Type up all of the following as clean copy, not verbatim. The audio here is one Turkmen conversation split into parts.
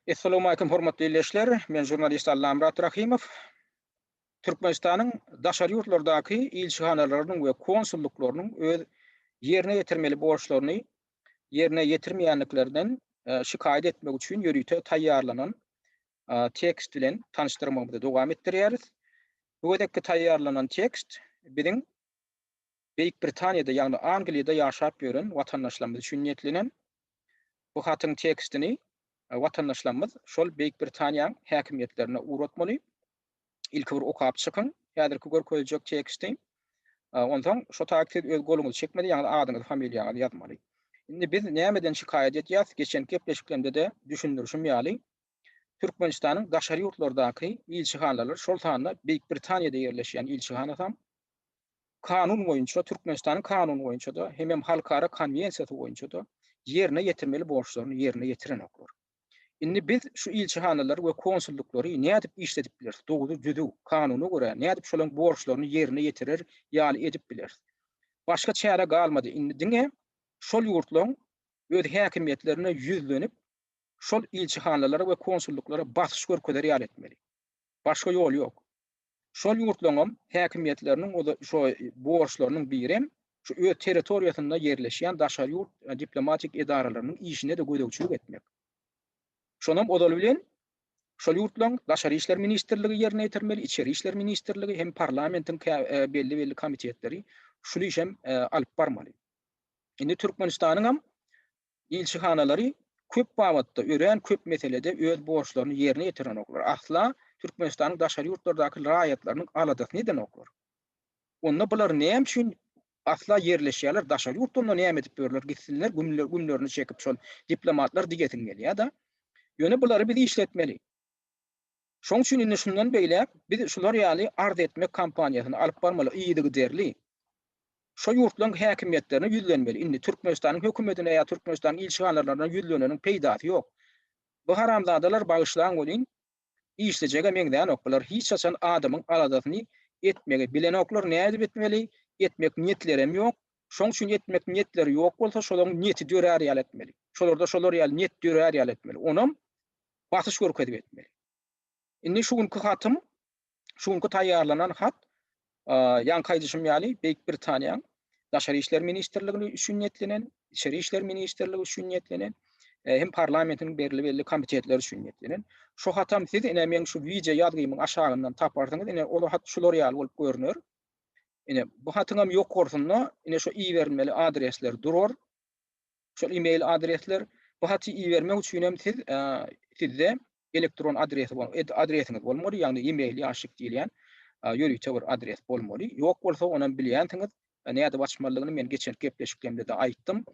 Essalawmalikim hormatly ildeşler! Men žurnalist Allamyrat Rahymow. Türkmenistanyň daşary ýurtlardaky ilçihanalarynyň we konsullyklarynyň öz ýerine ýetirmeli borçlaryny ýerine ýetirmeýänliklerinden şikaýat etmek üçin ýörite taýýarlanan tekst bilen tanyşdyrmagymyzy dowam etdirýäris. Bu gezekki taýýarlanan tekst biziň Beýik Britaniýada, ýagny Angliýada ýaşap ýören watandaşlarymyz üçin niýetlenen. Bu hatyň tekstini watandaşlarymyz şol Beýik Britaniýaň häkimiýetlerine ugratmaly. Ilki bir okap çykyň häzirki görkeziljek teksti. Onsoň şo taýyk siz öz goluňyzy çekmeli, ýagny adyňyzy, familiýaňyzy ýazmaly. Indi biz nämeden şikaýat edýäs? Geçenki gepleşiklerimde-de düşündirişim ýaly, Türkmenistanyň daşary ýurtlardaky ilçihanalary, şol sanda Beýik Britaniýada ýerleşýän ilçihanasam kanun boýunça, Türkmenistanyň kanuny boýunça-da, hemem halkara konwensiýasy boýunça-da ýerine ýetirmeli borçlaryny ýerine ýetirenoklar. Indi biz şu ilçihanalary we konsullyklary nädip işledip bileris? Dogry, düzüw, kanuna görä nädip şolaryň borçlaryny ýerine ýetirer ýaly edip bileris? Başga çäre galmady. Indi diňe şol ýurtlaryň öz häkimiýetlerine ýüzlenip, şol ilçihanalara we konsullyklara basyş görkezer ýaly etmeli. Başga ýol ýok. Şol ýurtlaryňam häkimiýetleriniň o şo borçlarynyň birem şu öz territoriýasynda ýerleşýän daşary ýurt diplomatik edaralarynyň işine-de gözegçilik etmek. Şonam ozaly bilen şol ýurtlaryň Daşary işler ministrligi ýerine ýetirmeli, Içeri işler ministrligi hem parlamentiň belli-belli komitetleri şul işem alyp barmaly. Indi Türkmenistanyňam Ilçihanalary köp babatda, örän köp meselede öz borçlaryny ýerine ýetirenoklar. Asla Türkmenistanyň daşary ýurtlardaky raýatlarynyň aladasyny edenoklar. Onda bular näme üçin asla ýerleşýärler, daşary ýurtda onda näme edip ýörler, gitsinler günlerini çekip şol diplomatlar diýesiň gelýär-de. Ýöne bulary biz işletmeli. Şoň üçin indi şundan beýläk biz şular ýaly arz etmek kampaniýasyny alyp barmaly yzygiderli. Şo ýurtlaryň häkimiýetlerine ýüzlenmeli. Indi Türkmenistanyň hökümetine ýa Türkmenistanyň ilçihanalaryna ýüzleneniň peýdasy ýok. Bu haramzadalar bagyşlaň welin işlejege meňzänok. Bular hiç haçan adamyň aladasyny etmegi bilenoklar. Nädip etmeli? Etmek niýetlerem ýok. Şoň üçin etmek niýetleri ýok bolsa şolaryň niýeti dörär ýaly etmeli. Şolarda şolar ýaly niýet dörär ýaly etmeli. Onam basyş görkezip etmeli. Indi şu günki hatym, şu günki taýýarlanan hat, ýaňky aýdyşym ýaly, Beýik Britaniýanyň Daşary işler ministrligini üçin niýetlenen, Içeri işler ministrligi üçin niýetlenen, hem parlamentiniň belli-belli komitetleri üçin niýetlenen. Şu hatam siz ine meň şu wideo ýazgymyň aşagyndan taparsyňyz. Ine ol hat şular ýaly bolup görner. Ine bu hatyňam ýokarsynda ine şu iberilmeli adresler durar. Şol e-mail adresler. Bu haty ibermek üçin hem siz sizde elektron adresi bol, adresiňiz bolmaly, ýagny e-mail ýaşik diýilýän ýörite bir adres bolmaly. Ýok bolsa onam bilýänsiňiz, nädip açmalydygyny men geçen gepleşiklerimde-de aýtdym.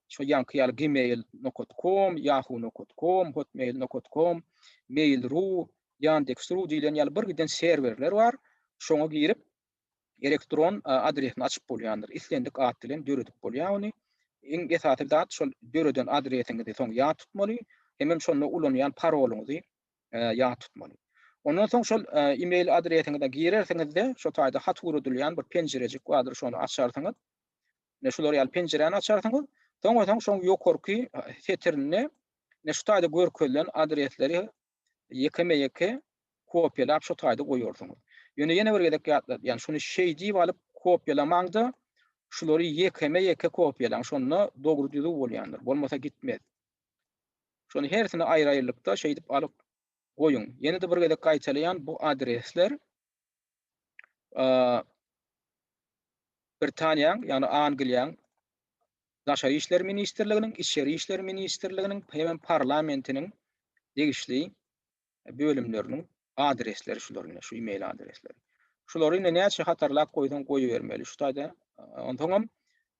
Şo ýaňky ýaly gmail nokat com, yahoo nokat com, hotmail nokat com, mail ru, yandex ru diýlen ýaly bir giden serwerler bar. Şoňa girip elektron adresini açyp bolýandyr. Islendik at bilen döredip bolýar ony. Iň esasy zat şol döreden adresiňizi soň ýat tutmaly, hemem şonda ulanýan parolyňyzy ýat tutmaly. Ondan soň şol e-mail adresiňize girersiňizde, şo taýda hat ugradylýan bir penjirejik bardyr, şony açarsyňyz. Ine şular ýaly penjiräni açarsyňyz. Soňra soň şoň ýokarky setirinde ine şu taýda görkezilen adresleri ýekeme-ýeke kopiýalap şo taýda goýarsyňyz. Ýöne ýene bir gezek ýatladýan, şuny şeý diýip alyp kopiýalamaňda şulary ýekeme-ýeke kopiýalaň, şonda dogry düzüw bolýandyr, bolmasa gitmez. Şony hersini aýry-aýrylykda şeýdip alyp goýuň. Ýene-de bir gezek gaýtalaýan, bu adresler Britaniýaň, ýagny Angliýaň Daşary işler ministrliginiň, Içeri işler ministrliginiň hemem parlamentiniň degişli bölümleriniň adresleri şular ine şu e-mail adresleri. Şulary ine näçe hatarlap goýsaň goýubermeli şu taýda. Onsoňam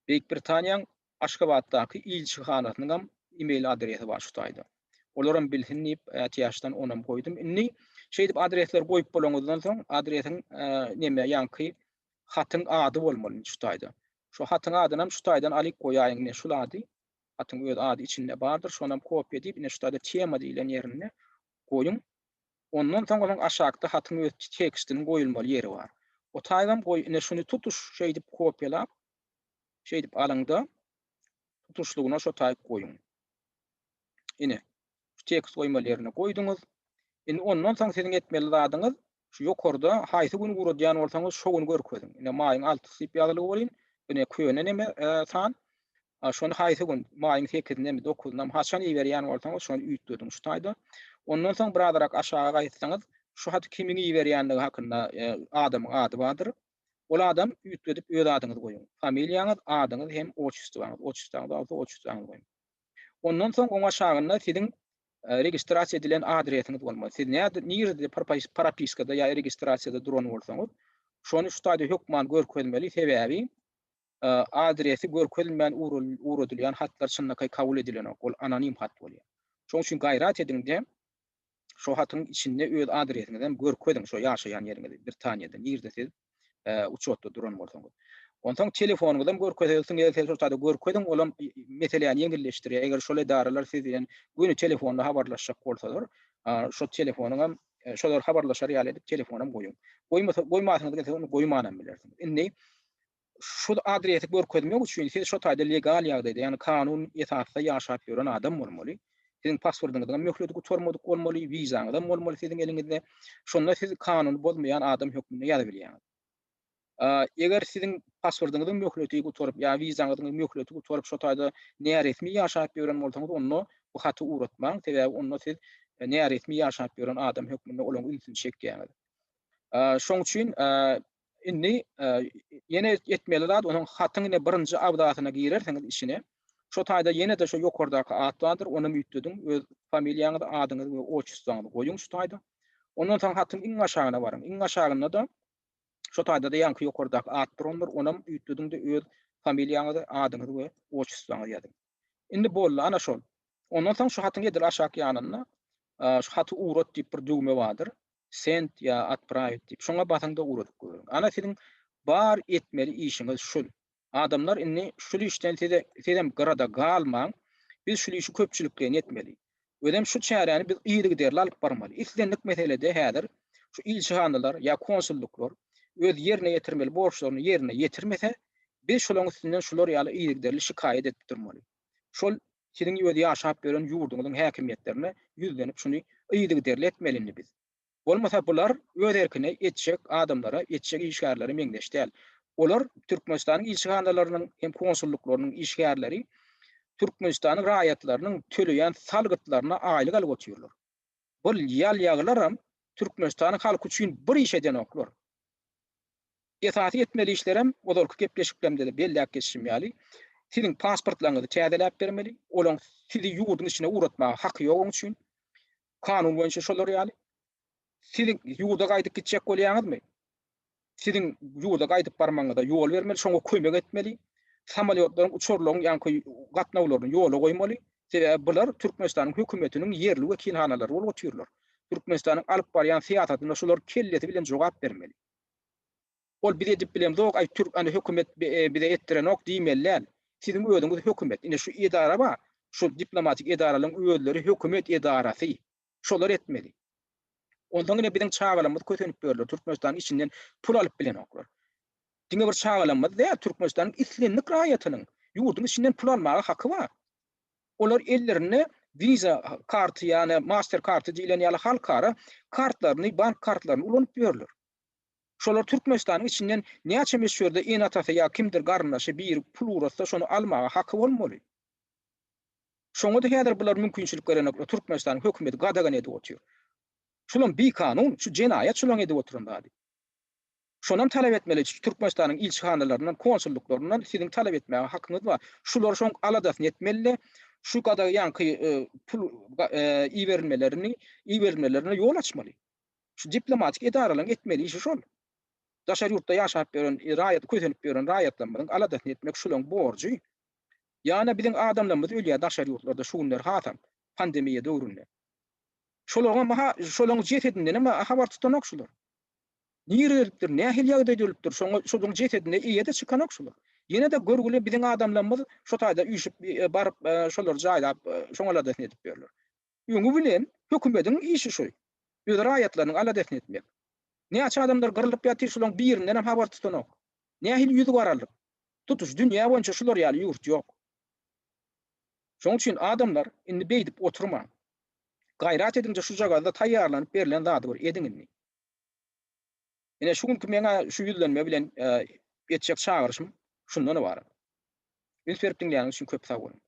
Beýik Britaniýaň Aşgabatdaky ilçihanasynyňam e-mail adresi bar şu taýda. Olaram bilsin diýip ätiýaçdan onam goýdum. Indi şeýdip adresleri goýup bolaňyzdan soň adresiň neme ýaňky hatyň ady bolmaly şu taýda. Şu hatyň adynam şu taýdan alyp goýaýyň ine şul ady. Hatyň öz ady içinde bardyr. Şonam kopýa diýip ine şu taýda tema diýlen ýerinde goýuň. Ondan soň onuň aşakda hatyň öz tekstiniň goýulmaly ýeri bar. O taýgam goý ine şuny tutuş şeýdip kopýalap şeýdip alyňda tutuşlygyna şo taýyp goýuň. Ine. Şu tekst goýmaly ýerine goýduňyz. Indi ondan soň siziň etmeli zadyňyz şu ýokarda haýsy gün ugradýan bolsaňyz şo güni görkeziň. Ine maýyň altysy diýip ýazylygy welin, ine köne neme san. Şony haýsy gün, maýyň sekizindemi, dokuzynda haçan iberýän bolsaňyz şony üýtgediň şu taýda. Ondan soň birazrak aşaga gaýtsaňyz şu haty kimiň iberýändigi hakynda adamyň ady bardyr. Ol adam üýtgedip öz adyňyzy goýuň. Familiýaňyz, adyňyz hem otçestwaňyz. Otçestwaňyz bolsa otçestwaňyzy goýuň. Ondan soň oň aşagynda siziň registrasiýa edilen adresiňiz bolmaly. Siz näde, nirede propiskada ýa registrasiýada duran bolsaňyz, şony şu taýda hökman görkezmeli, sebäbi adresi görkezilmän ugradylýan hatlar çynlakaý kabul edilenok, ol anonim hat bolýar. Şonuň üçin gaýrat ediň-de, şo hatyň içinde öz adresiňizi hem görkeziň, şo ýaşaýan ýeriňizi, Britaniýada, nirde siz uçotda duran bolsaňyz. Onsoň telefonyňyzy hem görkezelsiň, eger şol taýda görkeziň, olam meseläni ýeňilleşdirýär. Eger şol edaralar siz bilen göni telefonda habarlaşjak bolsalar, şo telefonyň hem şolar habarlaşar ýaly edip telefon hem goýuň. Goýmasa, goýmasyňyz gelse ony goýman hem bilersiňiz. Indi Şu adresi görkezmek üçin siz şo taýda legal ýagdaýda, ýagny kanun esasda ýaşap ýören adam bolmaly. Siziň pasportyňyzyň hem möhleti gutarmadyk bolmaly, wizaňyz hem bolmaly siziň eliňizde. Şonda siz kanuny bozmaýan adam hökmünde ýazybilýäňiz. Eger siziň pasportyňyzyň möhleti gutaryp ýa wizaňyzyň möhleti gutaryp şo taýda näresmi ýaşap ýören bolsaňyz, onda bu haty ugratmaň, sebäbi onda siz näresmi ýaşap ýören adam hökmünde olaryň ünsüni çekýäňiz. Şoň üçin Indi ýene etmeli zat onuň hatyň ine birinji abzasyna girersiňiz içine. Şo taýda ýene-de şo ýokardaky at bardyr, onam üýtgediň. Öz familiýaňyzy, adyňyzy we otçestwaňyzy goýuň şu taýda. Ondan soň hatyň iň aşagyna baryň. Iň aşagynda-da şo taýda-da ýaňky ýokardaky at durandyr, onam üýtgediň-de öz familiýaňyzy, adyňyzy we otçestwaňyzy ýazyň. Indi boldy, ana şol. Ondan soň şu hatyň edil aşak ýanynda şu haty ugrat diýip bir düwme bardyr. Send ýa atpravit diýip. Şoňa basaňda ugradyp goýberin. Ana siziň bar etmeli işiňiz şul. Adamlar indi şul işden size sizem gyrada galmaň. Biz şul işi köpçülikleýin etmeli. Özem şu çäräni biz yzygiderli alyp barmaly. Islendik meselede häzir şu ilçihanalar ýa konsullyklar öz ýerine ýetirmeli borçlaryny ýerine ýetirmese, biz şolaryň üstünden şular ýaly yzygiderli şikaýat edip durmaly. Şol siziň öz ýaşap ýören ýurduňyzyň häkimiýetlerine ýüzlenip şuny yzygiderli etmeli indi biz. Bolmasa bular öz erkine etjek adamlara, etjek işgärlere meňzeş däl. Olar Türkmenistanyň ilçihanalarynyň hem konsullyklarynyň işgärleri Türkmenistanyň raýatlarynyň töleýän salgytlaryna aýlyk alyp otyrlar. Bul ýal-ýagylaram Türkmenistanyň halky üçin bir iş edenoklar. Esasy etmeli işlerem ozalky gepleşiklerimde-de belläp geçişim ýaly, siziň pasportlaryňyzy täzeläp bermeli, olaň sizi ýurduň içine ugratmaga haky ýok oň üçin. Kanun boýunça şolar ýaly. Siziň ýurda gaýdyp gitjek bolýaňyzmy? Siziň ýurda gaýdyp barmagyňyza ýol bermeli, şoňa kömek etmeli. Samolýotlaryň, uçarlaryň ýaňky gatnawlaryny ýola goýmaly. Sebäbi bular Türkmenistanyň hökümetiniň ýerli wekilhanalary bolup otyrlar. Türkmenistanyň alyp barýan syýasatyna şular kellesi bilen jogap bermeli. Ol biz edip bilemzok, aý türk any hökümet bize etdirenok diýmeli däl. Siziň özüňiz hökümet. Ine şu edara bar. Şu diplomatik edaralaryň özleri hökümet edarasy. Şolar etmeli. Onsoň ine biziň çagalarymyz kösenip ýörler. Türkmenistanyň içinden pul alyp bilenoklar. Diňe bir çagalarymyz däl, Türkmenistanyň islendik raýatynyň ýurduň içinden pul almaga haky bar. Olar ellerinde Visa karty ýa-da Master karty diýlen ýaly halkara kartlaryny, bank kartlaryny ulanyp ýörler. Şolar Türkmenistanyň içinden näçe möçberde ene-atasy ýa kimdir garyndaşy biri pul ugratsa şony almaga haky bolmaly. Şoňa-da häzir bular mümkinçilik berenoklar, Türkmenistanyň hökümeti gadagan edip otyr. Şulam bikanun, şu jenaýat şulaň edip oturan zady. Şonam talap etmeli Türkmenistanyň ilçihanalaryndan, konsullyklaryndan siziň talap etmäge hakyňyz bar. Şular şoň aladasyny etmeli-de, şu gada ýaňky pul iberilmelerini, iberilmelerine ýol açmaly. Şu diplomatik edaralaryň etmeli işi şol. Daşary ýurtda ýaşap ýören, raýat kösenip ýören raýatlarymyzyň aladasyny etmek şulaň borjy. Ýana biziň adamlarymyz ölýär daşary ýurtlarda şu günler hasam pandemiýa döwründe. Şolaryňam ha şolaryň jesedindenem habar tutanok şular. Nirede ölüpdir, nähili ýagdaýda ölüpdir, şoňa şolaryň jesedine eýe-de çykanok şular. Ýene-de görgüli biziň adamlarymyz şo taýda üýşüp baryp şolary jaýlap şoň aladasyny edip ýörler. Öňi bilen hökümediň işi şu. Öz raýatlarynyň aladasyny etmek. Näçe adamlar gyrlyp ýatyr şolaň birindenem habar tutanok. Nähili ýüz garalyk. Tutuş dünýä boýunça şular ýaly ýurt ýok. Şoň üçin adamlar indi beýdip oturmaň. Gaýrat ediňde şujagazda taýýarlanyp berlen zady bir ediň indi. Ine şu günki meňä şu ýüzlenme bilen etjek çagyryşym şundan ybarat. Üns berip diňläniňiz üçin köp sag boluň.